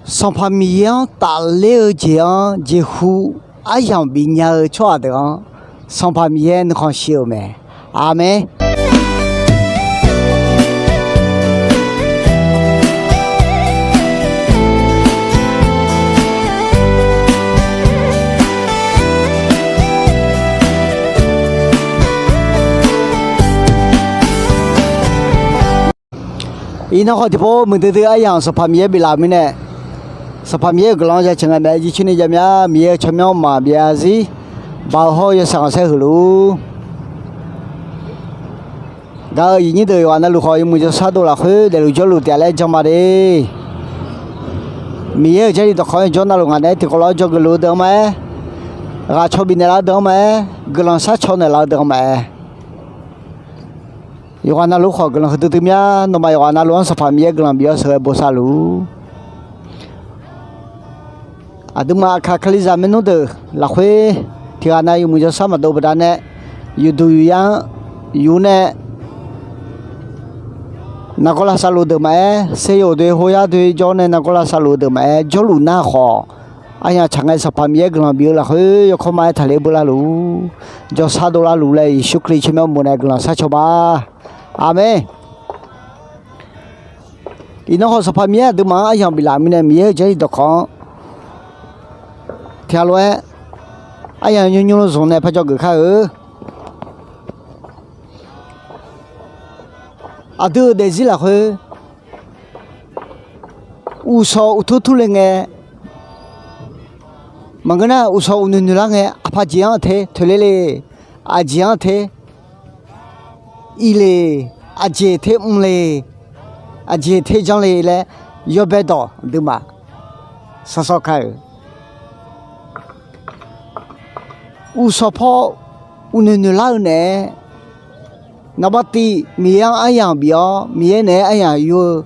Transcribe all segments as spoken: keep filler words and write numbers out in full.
Sanqpaq Miqyaer-anr tafler-eu jeq-anr jeqhu aryamq bifnya-eu tsawrhaq deuq-anr, Sanqpaq Miqyaer nuikhanr shir-euq mae. Aqmeq. Iqnan khawf tiqpov muiqdui dui aryamq Sanqpaq Miqyaer biflaf-euq mirnae, Sanqpaq Miqyaer-euq guiqlanq-anr jaceuq ngae mae. Jircoer ni jav mya Miqyaer-euq tsawrmyanr maqbyav zarzir, baoq hawr-eu yawshaef khanqsaer huiq luf-ur. Gaq-euq iqnyir deuq yawqghaq navluf khawf yawmuiq jawrshar dov lafkhoer daefluf jawrluf taef-a laer jan ma de. Miqyaer-euq Jarlif dawqkawq-anr jawr navluf ngaq naeq-aer tiqkawv lof-aer jawrgeuf luf-eu deuq-anr ma-aer, ghaq caw bifnaeq laf-eu deuq-anr ma-aer, guiqlanq shar caw naeqlaf-eu deuq-anr ma-aer, yawqghaq navluf khawf guiqlanq huiqdui dui mya. Nawmaf yawqghaq navluf-anr Sanqpaq Miqyaer guiqlanq bif-awr sheuqghae bosav luf-ur. Aqduimaf Aqkaq Kalizaq maernmr deuq lafkhoer tiqghaq nav yawmuiq jawrshar maqdov baqdanae, yufduq yufyar-anr yuf nae nargawr lavsav luf deuq maqaer, ser yawq doe hawr yar doe jawr nae nargawr lavsav luf deuq maqaer, jawrluf nar khawf, aryamq tsaq ngae Sanqpaq Miqyaer guiqlanq bif-eu lafkhoer yawkawr ma-aer taqler beu lar luf-ur. Jawrshar dov lar luf laer Yeqsur Kali tsawrmyanr bof nae guiqlanq shar caw ma. Aqmeq. Iqnan khawf Sanqpaq Miqyaer aqduimaf-anr aryamq biflaf-euq mirnae Miqyaer-euq Jarlif dawqkawq-anr tiqghaq lof-aer aryamq nymr nymr zmq nae par dzawgeuf kar-eu. Aqdui-euq daefzir lafkhoer uqshawq uqtur turle ngae, maqngeur nar uqshawq uqnoeq noeq lar ngae, aqpaq jeq-anr te toeqle le, aqjeq-anr te iq le, aqjeq te mr le, aqjeq te janr le laer yawbae dawq aqduimaf sawrsawr kar-euq. Uqshawq paw uqnoeq noeq lar-eu naeq-aer, naqbav tiv Miqyaer-anr aryamq bif-awr Miqyaer naeq-aer aryamq yur-eu,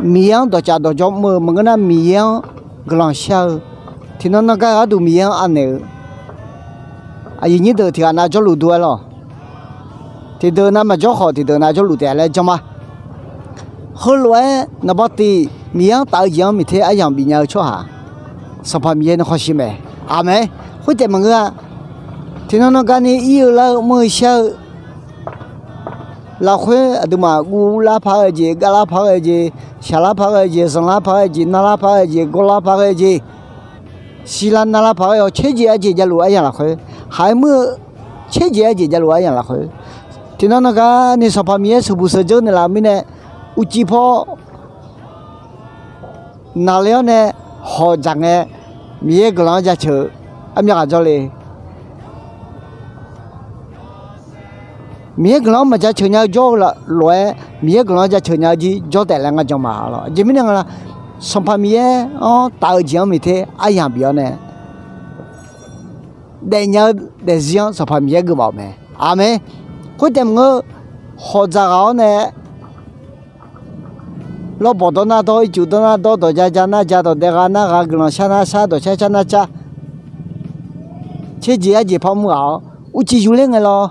Miqyaer-anr dawqcaf dawqjawr mr-eu maqngeur nar Miqyaer-anr guiqlanq shar-eu, tiqnan nanr gar gharduq Miqyaer-anr anaeq-eu, aqyuif nyir deuq tiqghaq nav jawrluf dur-aer lawq. Tiqdeuq nav maqjawr khawf tiqdeuq nav jawrluf taef laer jan ma. Heulof-aer naqbav tiv Miqyaer-anr taf-eu jeq-anr miqter aryamq bifnya-eu tsawrhaq, Sanqpaq Miqyaer nuikhanr shir mae. Aqmeq. Khoertaef maqngeur-a. Tiqnan nanr garni ir-eu lar-eu mr-eu shar-eu lafkhoer aqduimaf guvlar paq-aer ghae jeq, gavlar paq-aer ghae jeq, shaqlar paq-aer ghae jeq, zanqlar paq-aer jeq, narlar paq-aer jeq, gawrlar paq-aer ghae jeq, shirlar narlar paq-aer ghae-awr caerjeq arjeq javluf aryamq lafkhoer, haq-aer muir-eu caerjeq arjeq javluf aryamq lafkhoer, tiqnan nanr garni Sanqpaq Miqyaer sheuqbuq sheuqdzeur naeqlaf-eu mirnae, uqcif paw naqle-awr nae hawq dzaq ngae, Miqyaer guiqlanq-anr jaceuq-eu armyav ghaq jawr le. Miqyaer guiqlanq-anr maqjaceuq nya-eu jawr-eu lof-aer, Miqyaer guiqlanq-anr jaceuq nya-eu jir jawr taef laer ngar jan ma lawq. Aqjeq mirnae nga la, Sanqpaq Miqyaer-anr taf-eu jeq-anr miqter aryamq bif-awr nae daefnya-eu daefzir-anr Sanqpaq Miqyaer geufmawf-euq mae. Aqmeq. Khoertaef maqngeur, hawq dzaq ghaq-awr nae lawrbawq dawr nar dawr, ircuf dawr nar dawr, dawqja ja nar ja, dawqdae gha nar gha, guiqlanq shar nar shar, dawqcar car nar car, caerjeq arjeq par mr ghaq-awr uqcif yufler ngae lawr.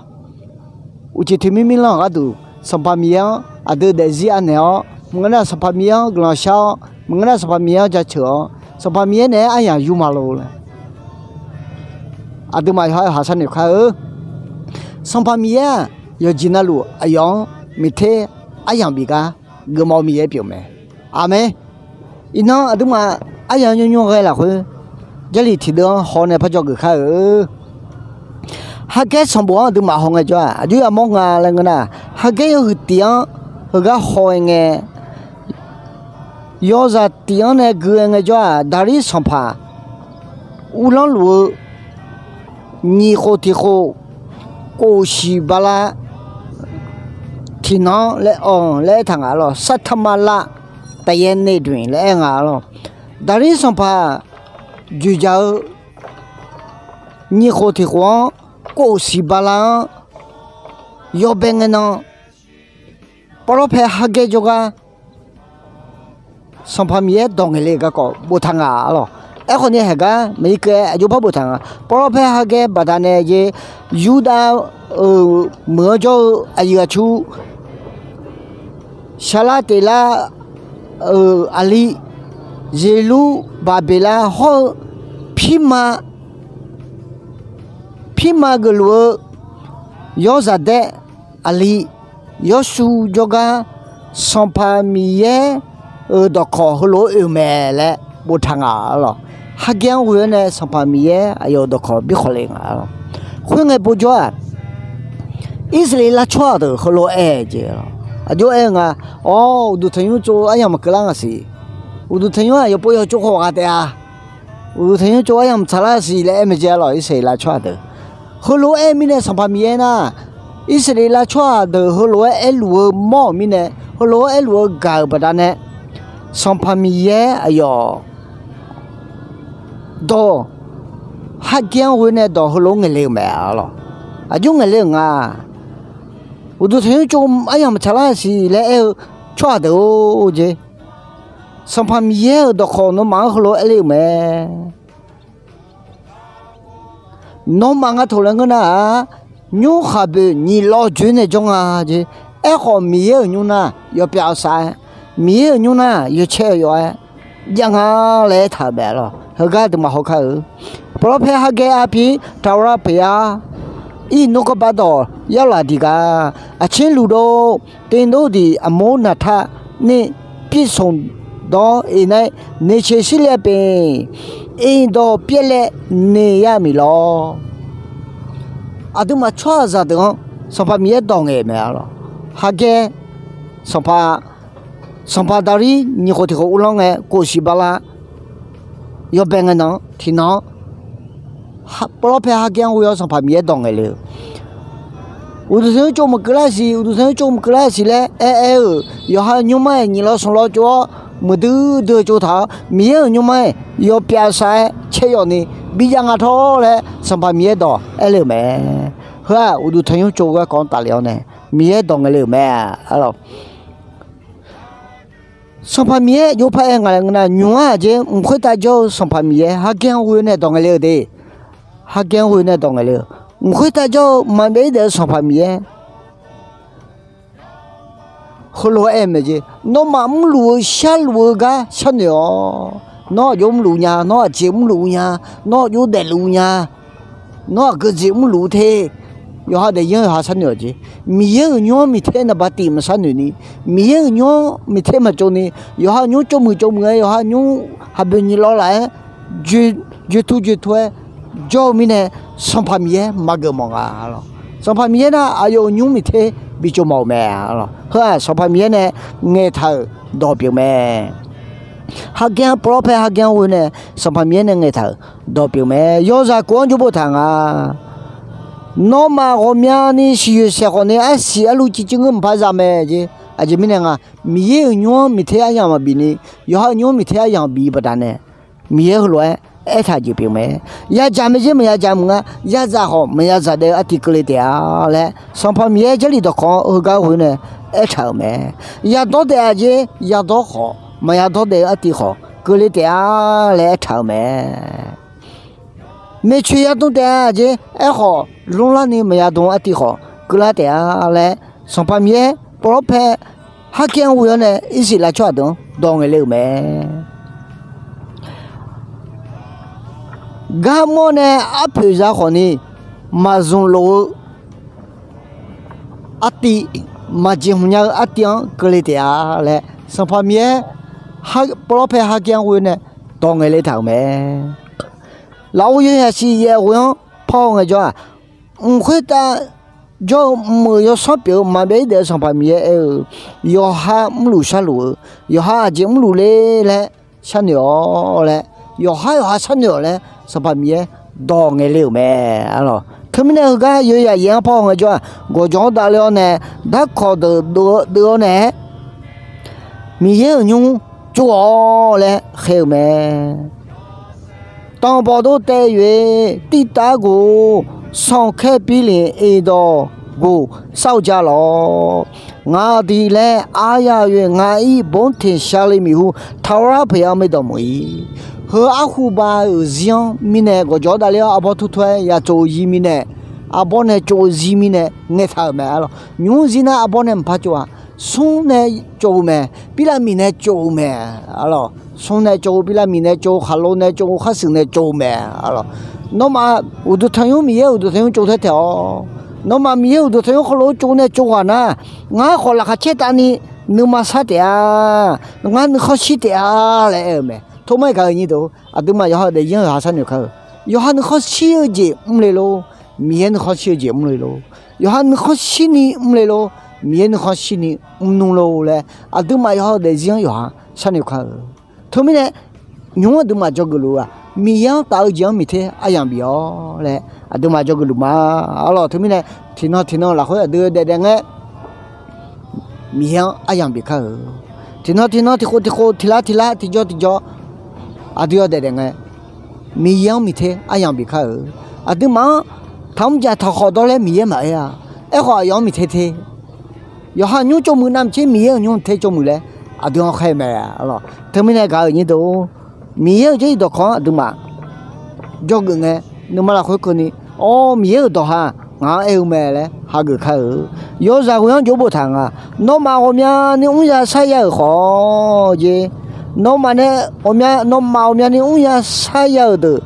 Uqcif toeqmir mirlanr-euq gharduq Sanqpaq Miqyaer-anr aqdui daefzir anaeq-awr, maqngeur nar Sanqpaq Miqyaer-anr guiqlanq shar-awr, maqngeur nar Sanqpaq Miqyaer-anr jaceuq-awr, Sanqpaq Miqyaer naeq-aer aryamq yur ma lor laer, aqduimaf yawqha yawqha sharnoeq kar-eu. Sanqpaq Miqyaer-aq, yawqjeq navluf aqyawf-anr miqter aryamq bif gar geufmawf-eu Miqyaer pyeuf-eu mae. Aqmeq. Iqnan aqduimaf aryamq nymr nymr ghae lafkhoer, Jarlif tiqdeuv-anr haw nae par dzawgeuf kar-eu. Hagaer sanqbof-anr aqduimaf haw ngae jawr-aq, aqjox yamawr nga laer ngeur nar, Hagaer yawhuiq tif-anr heugar haw-aer ngae, yawzaq tif-anr nae gui-aer ngae jawr-aq, Daqlir sanqpaq uvlanr luf-eu nyiq khof tiq khof, kof siq bala tiqnan-anr laer-awr laer aertaq nga lawr. Sartaqmala taqyaer nae doeq laer aer nga lawr. Daqlir sanqpaq joeqjaq-eu nyiq khof tiq khof-anr, kof siq bala-anr yawbae ngae nan, pawrlawr pae Hagaer jawrgar Sanqpaq Miqyaer dawq ngaeq le garkawv boftaq nga lawr. Aerkhawf ni haeq gar maqir keuv-aer aqjox par boftaq nga. Pawrlawr pae Hagaer baqdanae jeq, Yurdav-euq meuq-anr jawr-eu aqyuif aqtsu, shaqlar teflar-euq aqli, Zeqlurbaqbeqlar hawr-eu pirma, pirma geufluf-eu yawrzaqdaer aqli Yawrshuv jawrgar Sanqpaq Miqyaer-euq dawqkawq heulof-aer oe-eu mae laer boftaq nga arlawq. Hagaer-anr ghoe-awr nae Sanqpaq Miqyaer aqyawf-euq dawqkawq bi khawf le nga arlawq. Khoerngae povjawr-aq, Irsaqleqlav tsawrhaq deuq heulof-aer aer-eu jeq, aqjox aer-eu nga. Awr, uqduq tanqnymr tsov aryamq maqkeuv lar nga siq. Uqduq tanqnymr-aq yawpov yawtsov khawf ghaq taef-a. Uqduq tanqnymr tsov aryamq tsaqlar siq laer aer mae jeq arlawq. Irsaqleqlav tsawrhaq deuq heulof-aer aer mirnae Sanqpaq Miqyaer nar, Irsaqleqlav tsawrhaq deuq heulof-aer aerluf-eu mawr-euq mirnae, heulof-aer aerluf-eu gaq-euq baqdanae, Sanqpaq Miqyaer aqyawf dawq, Hagaer-anr ghoe nae dawq heulof-aer ngaeqle-euq mae arlawq. Aqjox ngaeqle-euq nga. Uqduq tanqnymr tsov aryamq maqtsaqlar siq laer aer-eu tsawrhaq deuq-or jeq, Sanqpaq Miqyaer-euq dawqkawq nawmaf-anr heulof-aer aerle-euq mae. Nawmaf nga taq laer ngeur nar-aq, nymrkhaq boeq nyiq lawv joe nae jawr nga jeq. Aerkhawf Miqyaer-euq nymr nar yawpyav saf-aer, Miqyaer-euq nymr nar yawcaer yawf-aer jav nga laer aertaq-euq mae arlawq. Heugar deuq maqhaw kar-eu. Pawqlawr pae Hagaer arpir taqlar peuq-ar. Irnur kawrbar dawq yarlaf diq gaq, aqcer luf dov, เป็นต้น diq aqmur naqtar ni ပြည့်စုံသောအိမ်၌ နေစေရှိလျက်ပင် အိမ်တော်ပျက်လျက်နေရမည်လီ. Aqduimaf tsawrhaqzaq deuq-anr Sanqpaq Miqyaer dawq ngaeq-euq mae arlawq. Hagaer, Sanqpaq, Sanqpaq Daqlir nyiq khof tiq khof uvlanr ngae kof siq bala yawbae ngae nan-anr tiqnan-anr pawqlawr pae Hagaer-anr ghoe-awr Sanqpaq Miqyaer dawq ngaeq le-eu. Uqduq tanqnymr tsov maqkeuv lar siq, uqduq tanqnymr tsov maqkeuv lar siq laer aer aer-euq yawqha nymrma-aer nyiq lawv smq lawv tsov-awr muiqdui dui-eu tsov taq-awr Miqyaer-euq nymrma-aer yawpyav saf-aer caer yawf ni bi jav nga tawr laer Sanqpaq Miqyaer dawq aer le-euq mae. Heu-aq uqduq tanqnymr tsov garkawv-anr tafle-awr nae Miqyaer dawq ngaeq le-euq mae arlawq. Sanqpaq Miqyaer jov par-aer nga laer ngeur nar, nymq-anr aqjeq mq khoertav jawr-eu Sanqpaq Miqyaer Hagaer-anr ghoe nae dawq ngaeq le-euq de. Hagaer-anr ghoe nae dawq ngaeq le-eu, mq khoertav jawr-eu maqbyav-ir daef-eu Sanqpaq Miqyaer heulof-aer aer-eu mae jeq, nawmaf mrluf-eu sharluf-eu gar sharnoeq-awq. Nawr aqjox mrluf nya, nawr aqjeq mrluf nya, nawr aqjox daefluf nya, nawr aqgeujeq mrluf te. Yawqha daefzir-anr yawqha sharnoeq-awq jeq. Miqyaer-euq nymr-anr miqter naqba tif maqsharnoeq ni, Miqyaer-euq nymr-anr miqter maqtsov ni, yawqha nymr tsovmuiq tsovmuiq-aer, yawqha nymr haqboeq nyiq lawv laf-aer joetur joetur-aer jawr-eu mirnae, Sanqpaq Miqyaer maqgeuf mawf nga lawq. Sanqpaq Miqyaer nar aqyawf-euq nymr miqter bi tsov mawf-euq mae lawq. Heu-aq Sanqpaq Miqyaer nae ngaeqtaq-euq dawq pyeuf mae. Hagaer-anr, pawqlawr pae Hagaer-anr ghoe nae Sanqpaq Miqyaer nae ngaeqtaq-euq dawq pyeuf mae. Yawzaq kof-anr jawrbo taq nga. Nawmaf ghawqmyani siqyoeq saeq khawf ni arsiq arluv civ civ ngeur maqpar za mae jeq. Aqjeq mirnae nga, Miqyaer-euq nymr-anr miqter aryamq maqbif ni, yawqha-euq nymr-anr miqter aryamq bif-eu baqdanae, Miqyaer heulof-aer aertaq jeq pyeuf mae. Yadzaq mae jeq maqyadzaq mq nga, yadzaq khawf maqyadzaq daef-eu artiv keuvle taef-a laer, Sanqpaq Miqyaer Jarlif dawqkawq-anr heugar ghoe nae aertaq-euq mae. Yadawr daef-a jeq, yadawr khawf maqyadawr daef-eu artiv khawf keuvle taef-a laer aertaq-euq mae. Maeqtsoeq yadm taef-a jeq, aerkhawf lmrlar ni maqyadm artiv khawf keuvlar taef-a laer, Sanqpaq Miqyaer pawqlawr pae Hagaer-anr ghoe-awr nae Irsaqleqlav tsawrhaq deuq-anr dawq ngaeq le-euq mae. Garmawr nae arpoeq za khawf ni maqzmq lof-eu artiv, maqjeq hmq nya-eu artiv-anr keuvle taef-a laer, Sanqpaq Miqyaer pawqlawr pae Hagaer-anr ghoe nae dawq ngaeq le taq-euq mae. Lafov yawhaiq siq yaef ghoe-anr parhaw ngaejawr-aq, mq khoertav jawr-eu mq-euq yawsanr pyeuf-eu maqbyav-ir daef-eu Sanqpaq Miqyaer aer-eu, yawqha mrluf sharluf-eu, yawqha aqjeq mrluf le laer sharnoeq-awq laer, yawqha yawqha sharnoeq-awq laer Sanqpaq Miqyaer dawq ngaeq le-euq mae. Teumirnae heugar yawzaq yaef-anr parhaw ngaejawr-aq, gawqjawq-anr davle-awr nae darkawq deuq deuv-awr nae-aer Miqyaer-euq nymr tsov-awq laer khaer-eu mae. Tanqbawq dov taev yoeq tirtav goq, sanqkaer pirlef iqdawq goq sar-eu ja lawq. Ngaq diq laer arya yoeq ngaq-ir bonteq shaqle miqhu taqlar peuq-a mae dawq meuq-ir. Heu arhu ba-euq zir-anr mirnae gawqjawq-awr davle-awr arbawr turtur-aer ya tsov-eu zir mirnae, arbawr nae tsov-eu zir mirnae ngaeqtaq-euq mae arlawq. Nymr zir nar arbawr nae maqpar tsov-aq, smr nae tsov-eu mae, pirlav miq nae tsov-eu mae arlawq. smr nae tsov-eu, birlavmiq nae tsov-eu, khaqlo nae tsov-eu, kharshuif nae tsov-eu mae. Nawmaf uqduq tanqnymr, Miqyaer uqduq tanqnymr tsov taer taeq-awq. Nawmaf Miqyaer uqduq tanqnymr heulof-aer tsov nae tsov ghaq nar, ngar khawf laqkhaq caer tavni nuima sar taef-a. Ngar nuikhanr shir taef-a laer aer-eu mae. Tormar-iq gaq-euq nyir deuq, aqduimaf yawqha-euq daefzir-anr yawqha sharnoeq kar-eu. Yawqha nuikhanr shir-eu jeq mr le lor, Miqyaer nuikhanr shir-eu jeq mr le lor. Yawqha nuikhanr shirni mr le lor, Miqyaer nuikhanr shirni mrnmr lor laer, aqduimaf yawqha-euq daefzir-anr yawqha sharnoeq kar-eu. Teumirnae, nymq-mr aqduimaf dzawgeuf luf-eu-aq, Miqyaer-anr taf-eu jeq-anr miqter aryamq bif-awr laer aqduimaf dzawgeuf luf ma. Arlawq, teumirnae, tiqnan tiqnan lafkhoer aqdui daef daef ngae, Miqyaer-anr aryamq bif kar-eu. Tiqnan tiqnan, tiqkhof tiqkhof, tiqlar tiqlar, tiqjawr tiqjawr, aqdui yawdaef daef ngae, Miqyaer-anr miqter aryamq bif kar-eu. Aqduimaf-anr taqmr dzaq taqkhawf dawr laer Miqyaer maqaer-a. Aerkhawf, aqyawf-anr miqter ter, yawqha nymr tsovmuiq navmaqtser Miqyaer-euq nymr ter tsovmuiq laer aqdui-anr khaer mae. Arlawq, teumirnae gaq-euq nyir deuq, Miqyaer-euq jarlif dawqkawq-anr aqduimaf dzawgeuf ngae, nuima lafkhoer keuvni, Awr, Miqyaer-euq dawqha ngaq-anr aer-eu mae laer hageuf kar-eu. Yawzaq ghoe-anr jov boftaq nga, nawmaf ghawqmyani mr ya sharya-euq khawf jeq, nawmaf nae ghawqmya, nawmaf ghawqmyani mr ya sharya-euq deuq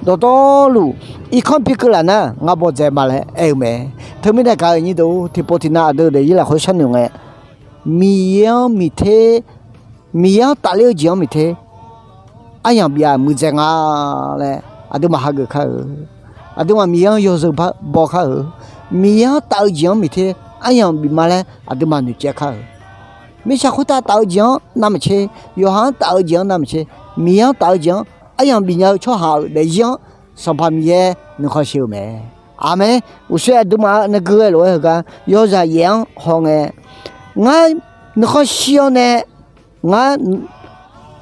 dawqtawvluf irkanr bi keuv laf nar, ngar bawdzae ma laer aer-eu mae. Teumirnae gaq-euq nyir deuq, tiqpov tiqnav aqdui daefzir lafkhoer sharnoeq ngae, Miqyaer-anr miqter, Miqyaer-anr tafler-eu jeq-anr miqter aryamq bif-aq muiqdzaeq nga laer aqduimaf hageuf kar-eu. Aqduimaf Miqyaer-anr yawzeu baw kar-eu. Miqyaer-anr taf-eu jeq-anr miqter aryamq bif ma laer aqduimaf noeqcaev kar-eu. Mirtsaq khoertav taf-eu jeq-anr navmaqtser, yawqha-anr taf-eu jeq-anr navmaqtser, Miqyaer-anr taf-eu jeq-anr aryamq bif nya-eu tsawrhaq-euq daefzir-anr Sanqpaq Miqyaer nuikhanr shir-eu mae. Aqmeq. Uqshoe aqduimaf-euq nae gui ghae lof-aer heugar yawzaq yaef-anr hawngae, ngar nuikhanr shir-awr nae, ngar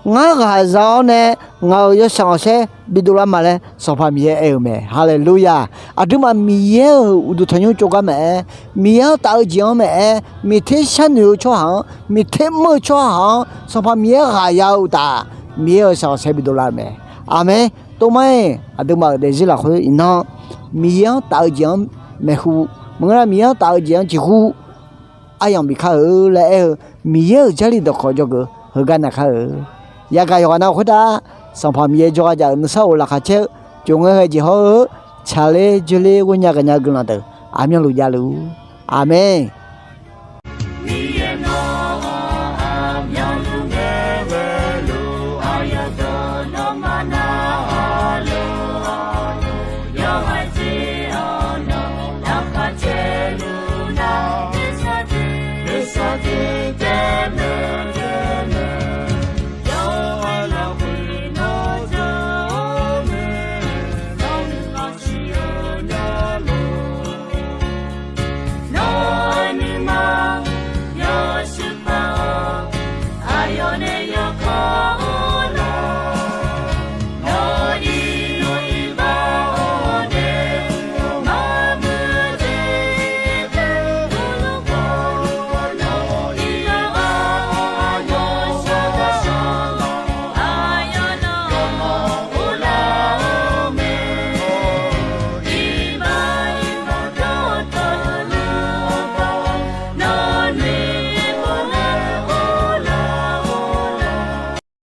ngar ghaqza-awr nae ngaq-euq yawshaef khanqsaer bidov lar ma laer Sanqpaq Miqyaer aer-eu mae. Haleluya! Aqduimaf Miqyaer-euq uqduq tanqnymr tsovgar maqaer, Miqyaer-anr taf-eu jeq-anr maqaer, miqter sharnoeq-eu tsawrhaq-anr, miqter mr-eu tsawrhaq-anr Sanqpaq Miqyaer ghaq ya-eu uqtaf, Miqyaer-euq yawshaef khanqsaer bidov lar-eu mae. Aqmeq. Tormar-iq aqduimaf-euq daefzir lafkhoer iqnan, Miqyaer-anr taf-eu jeq-anr maeqhu, maqngeur nar Miqyaer-anr taf-eu jeq-anr jeqhu aryamq bif kar-eu laer aer-eu, Miqyaer-euq jarlif dawqkawq dzawgeuf heugar naq kar-eu. Yagaq yawqghaq nav khoertav Sanqpaq Miqyaer jawrgar jav-euq nuisar of laqkhaq caer-eu, jov ngae ghae jeq hawr-eu, tsaqler dzoerler ghoer nya gaqnya-eu guiqlanq deuq aqmyanluf javluf-ur. Aqmeq.